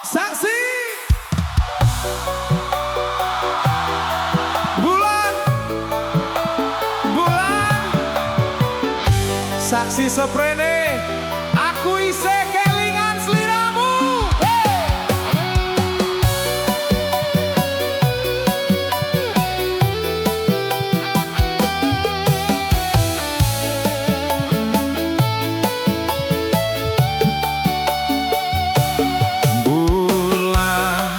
Saksi Bulan, bulan. Saksi seprene, aku isih kelingan sliramu. Hey! Bulan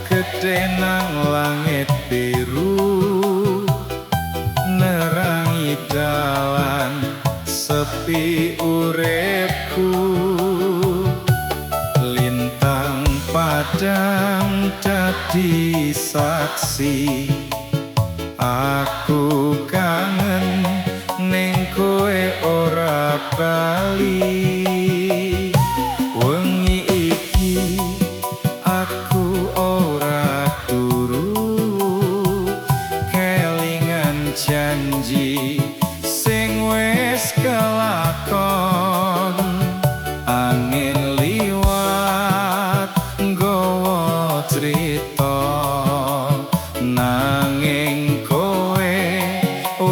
gede nang langit biru, nerangi dalan sepi uripku. Lintang padang dadi saksi, aku kangen ning kowe ora bali. Wengi iki aku ora turu, kelingan janji sing wis kelakon. Angin liwat nggawa crita, nanging kowe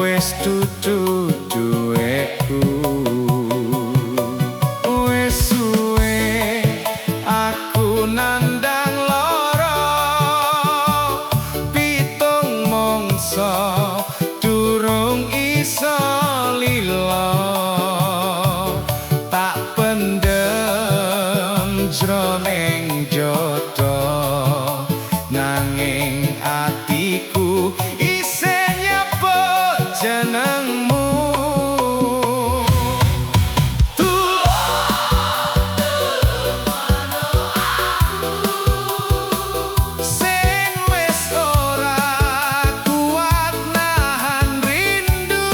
wis dudu duweku. Wis suwe aku nandang lara, 7 mangsa durung iso lila. Tak pendem jroning dada, nanging atiku isih nyebut jenengmu. Sing wis ora kuat nahan rindu,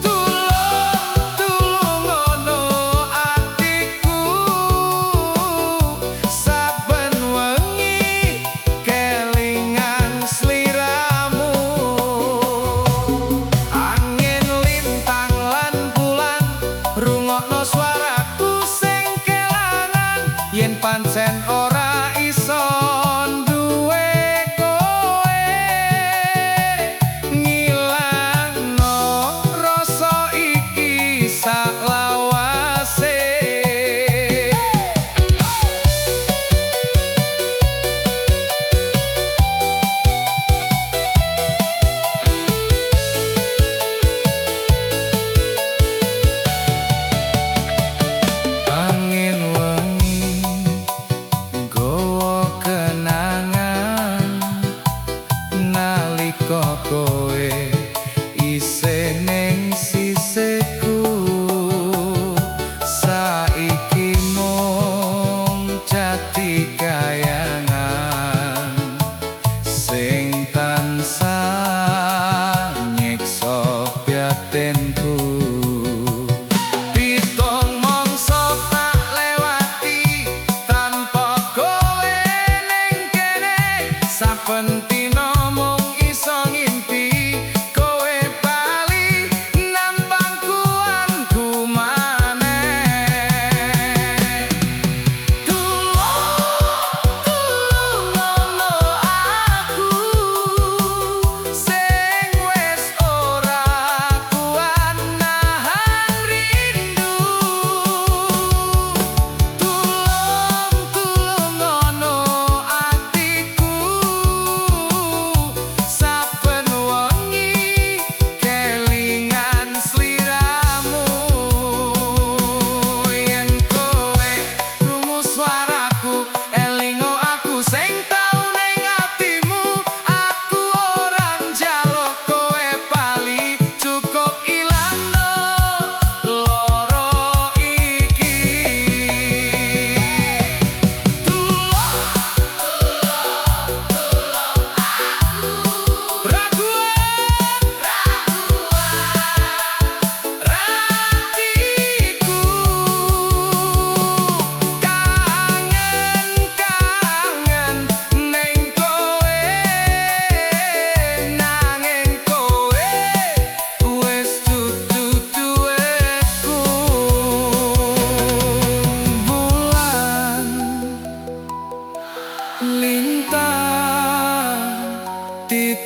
tulung tulungono atiku. Saben wengi kelingan sliramu. Angin, lintang lan bulan, rungokno suaraku sing kelangan. Yen pancen ora iso duwe kowe, ngilangno rasa iki saklawase. Angin wengi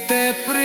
Wiwite.